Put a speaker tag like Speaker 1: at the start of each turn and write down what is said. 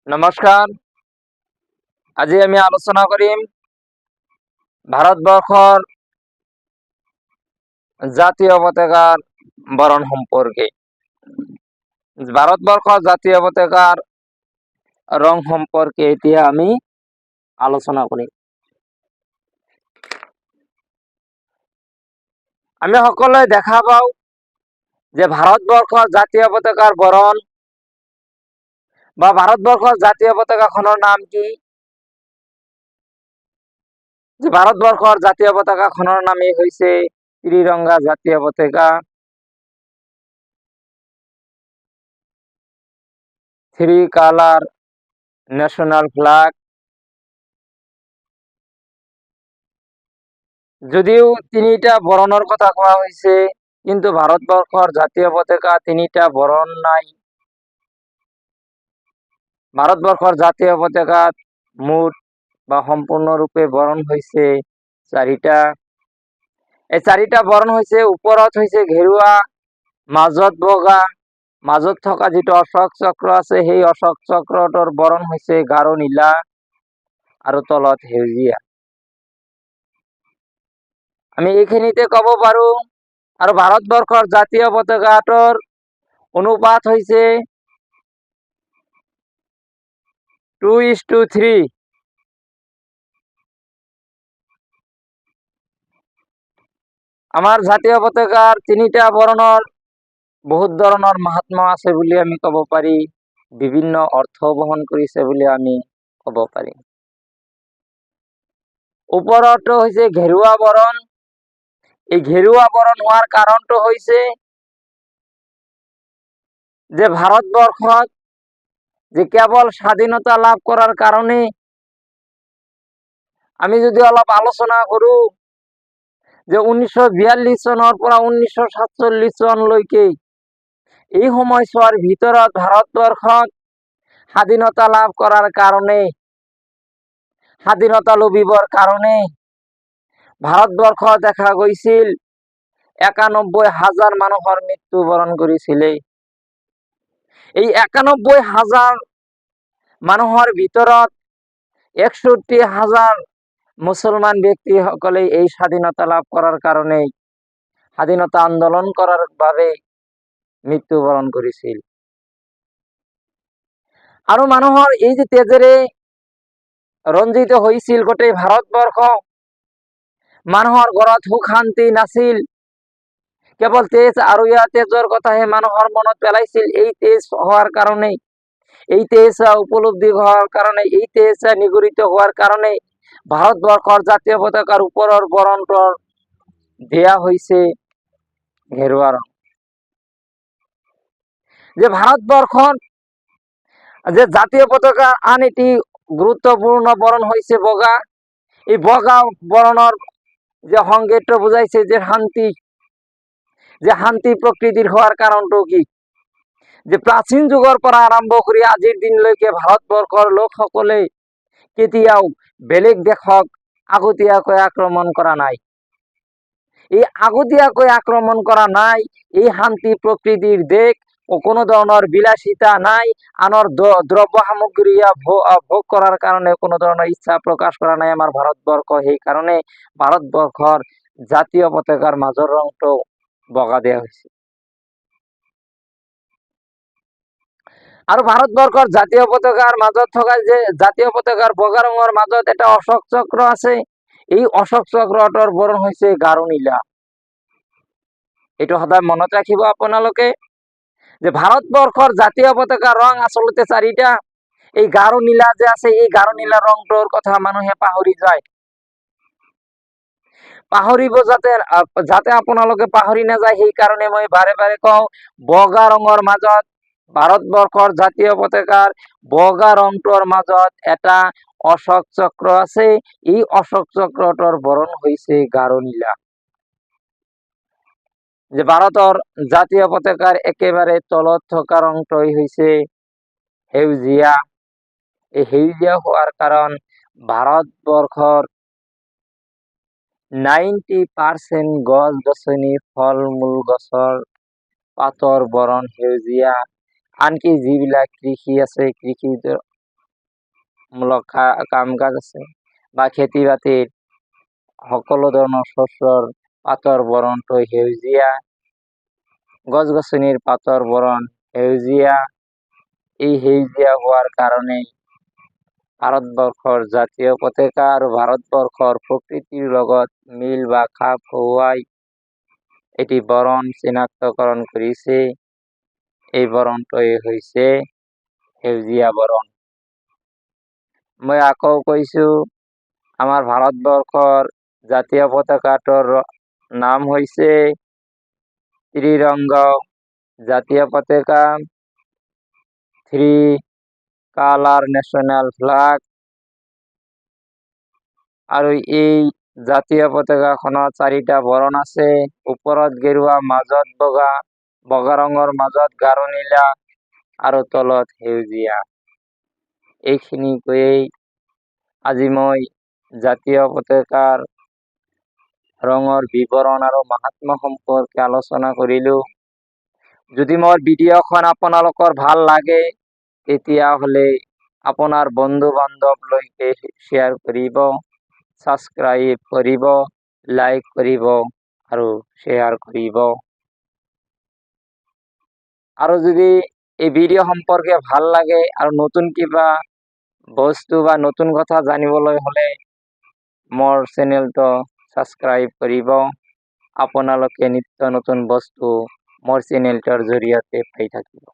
Speaker 1: নমস্কাৰ। আজি আমি আলোচনা কৰিম ভাৰতবৰ্ষৰ জাতীয় পতাকাৰ বৰণ সম্পৰ্কে। ভাৰতবৰ্ষৰ জাতীয় পতাকাৰ ৰং সম্পৰ্কে এতিয়া আমি আলোচনা কৰিম। আমি সকলোৱে দেখা পাওঁ যে ভাৰতবৰ্ষৰ জাতীয় পতাকাৰ বৰণ বা ভাৰতবৰ্ষৰ জাতীয় পতাকাখনৰ নাম কি? যে ভাৰতবৰ্ষৰ জাতীয় পতাকাখনৰ নামেই হৈছে ত্ৰিৰংগা জাতীয় পতাকা, থ্ৰী কালাৰ নেশ্যনেল ফ্লাগ। যদিও তিনিটা বৰণৰ কথা কোৱা হৈছে, কিন্তু ভাৰতবৰ্ষৰ জাতীয় পতাকা তিনিটা বৰণ নাই। ভাৰতবৰ্ষৰ জাতীয় পতাকাত মুঠ বা সম্পূৰ্ণৰূপে বৰণ হৈছে চাৰিটা। এই চাৰিটা বৰণ হৈছে, ওপৰত হৈছে ঘেৰুৱা, মাজত বগা, মাজত থকা যিটো অশোক চক্ৰ আছে, সেই অশোক চক্ৰটোৰ বৰণ হৈছে গাঢ় নীলা আৰু তলত সেউজীয়া। আমি এইখিনিতে ক'ব পাৰোঁ আৰু ভাৰতবৰ্ষৰ জাতীয় পতাকাটোৰ অনুপাত হৈছে 2:3। আমাৰ জাতীয় পতাকাৰ তিনিটা বৰণৰ বহুত ধৰণৰ মাহাত্ম্য আছে বুলি আমি ক'ব পাৰি, বিভিন্ন অৰ্থ বহন কৰিছে বুলি আমি ক'ব পাৰি। ওপৰতো হৈছে ঘেৰুৱা বৰণ। এই ঘেৰুৱা বৰণ হোৱাৰ কাৰণটো হৈছে যে ভাৰতবৰ্ষত যে কেৱল স্বাধীনতা লাভ কৰাৰ কাৰণে, আমি যদি অলপ আলোচনা কৰোঁ যে 1942 চনৰ পৰা 1947 চনলৈকে এই সময়ছোৱাৰ ভিতৰত ভাৰতবৰ্ষত স্বাধীনতা লাভ কৰাৰ কাৰণে, স্বাধীনতা লভিবৰ কাৰণে ভাৰতবৰ্ষত দেখা গৈছিল 91 হাজাৰ মানুহৰ মৃত্যুবৰণ কৰিছিলে। এই 91 হাজাৰ মানুহৰ ভিতৰত 61 হাজাৰ মুছলমান ব্যক্তিসকলে এই স্বাধীনতা লাভ কৰাৰ কাৰণে, স্বাধীনতা আন্দোলন কৰাৰ বাবে মৃত্যুবৰণ কৰিছিল। আৰু মানুহৰ এই যে তেজেৰে ৰঞ্জিত হৈছিল গোটেই ভাৰতবৰ্ষ, মানুহৰ ঘৰত সুখ শান্তি নাছিল। কেৱল তেজ আৰু ইয়াৰ তেজৰ কথাহে মানুহৰ মনত পেলাইছিল। এই তেজ হোৱাৰ কাৰণে, এই তেজ উপলব্ধি হোৱাৰ কাৰণে, এই তেজ নিগৰিত হোৱাৰ কাৰণে ভাৰতবৰ্ষৰ জাতীয় পতাকাৰ ওপৰৰ বৰণটোৰ দিয়া হৈছে ঘেৰুৱা ৰং। যে ভাৰতবৰ্ষত যে জাতীয় পতাকাৰ আন এটি গুৰুত্বপূৰ্ণ বৰণ হৈছে বগা। এই বগা বৰণৰ যে সংকেতটো বুজাইছে যে শান্তি, যে শান্তি প্ৰকৃতিৰ হোৱাৰ কাৰণটো কি? যে প্ৰাচীন যুগৰ পৰা আৰম্ভ কৰি আজিৰ দিনলৈকে ভাৰতবৰ্ষৰ লোকসকলে কেতিয়াও বেলেগ দেশক আগতীয়াকৈ আক্ৰমণ কৰা নাই। এই আগতীয়াকৈ আক্ৰমণ কৰা নাই, এই শান্তি প্ৰকৃতিৰ দেশ, কোনো ধৰণৰ বিলাসিতা নাই, আনৰ দ্ৰব্য সামগ্ৰী ভোগ কৰাৰ কাৰণে কোনো ধৰণৰ ইচ্ছা প্ৰকাশ কৰা নাই আমাৰ ভাৰতবৰ্ষ। সেইকাৰণে ভাৰতবৰ্ষৰ জাতীয় পতাকাৰ মাজৰ ৰংটো বগা দিয়া হৈছে। আৰু ভাৰতবৰ্ষৰ জাতীয় পতাকাৰ মাজত থকা যে জাতীয় পতাকাৰ বগা ৰঙৰ মাজত এটা অশোক চক্ৰ আছে, এই অশোক চক্ৰটোৰ বৰণ হৈছে গাঢ় নীলা। এইটো সদায় মনত ৰাখিব আপোনালোকে যে ভাৰতবৰ্ষৰ জাতীয় পতাকাৰ ৰং আচলতে চাৰিটা। এই গাঢ় নীলা যে আছে, এই গাঢ় নীলা ৰংটোৰ কথা মানুহে পাহৰি যায়। পাহৰিব যাতে আপোনালোকে পাহৰি নাযায়, সেইকাৰণে মই বাৰে বাৰে কওঁ, বগা ৰঙৰ মাজত, ভাৰতবৰ্ষৰ জাতীয় পতাকাৰ বগা ৰংটোৰ মাজত এটা অশোক চক্ৰ আছে। এই অশোক চক্ৰটোৰ বৰণ হৈছে গাঢ় নীলা। যে ভাৰতৰ জাতীয় পতাকাৰ একেবাৰে তলত থকা ৰংটোই হৈছে সেউজীয়া। এই সেউজীয়া হোৱাৰ কাৰণ ভাৰতবৰ্ষৰ 90% গছ গছনি, ফল মূল গছৰ পাতৰ বৰণ সেউজীয়া। আনকি যিবিলাক কৃষি আছে, কৃষি মূলক কাম কাজ আছে বা খেতি বাতিৰ সকলো ধৰণৰ শস্যৰ পাতৰ বৰণটো সেউজীয়া, গছ গছনিৰ পাতৰ বৰণ সেউজীয়া। এই সেউজীয়া হোৱাৰ কাৰণেই ভাৰতবৰ্ষৰ জাতীয় পতাকা আৰু ভাৰতবৰ্ষৰ প্ৰকৃতিৰ লগত মিল বা খাপ খুৱাই এটি বৰণ চিনাক্তকৰণ কৰিছে। এই বৰণটোৱেই হৈছে সেউজীয়া বৰণ। মই আকৌ কৈছোঁ, আমাৰ ভাৰতবৰ্ষৰ জাতীয় পতাকাটোৰ নাম হৈছে ত্ৰিৰংগ জাতীয় পতাকা, থ্ৰী কালাৰ নেশ্যনেল ফ্লাগ। আৰু এই জাতীয় পতাকাখনত চাৰিটা বৰণ আছে, ওপৰত গেৰুৱা, মাজত বগা, বগা ৰঙৰ মাজত গাঢ় নীলা আৰু তলত সেউজীয়া। এইখিনি কৈয়েই আজি মই জাতীয় পতাকাৰ ৰঙৰ বিৱৰণ আৰু মাহাত্ম্য সম্পৰ্কে আলোচনা কৰিলোঁ। যদি মোৰ ভিডিঅ'খন আপোনালোকৰ ভাল লাগে, তেতিয়াহ'লে আপোনাৰ বন্ধু বান্ধৱলৈকে শ্বেয়াৰ কৰিব, ছাবস্ক্ৰাইব কৰিব, লাইক কৰিব আৰু শ্বেয়াৰ কৰিব। আৰু যদি এই ভিডিঅ' সম্পৰ্কে ভাল লাগে আৰু নতুন কিবা বস্তু বা নতুন কথা জানিবলৈ হ'লে মোৰ চেনেলটো ছাবস্ক্ৰাইব কৰিব। আপোনালোকে নিত্য নতুন বস্তু মোৰ চেনেলটোৰ জৰিয়তে পাই থাকিব।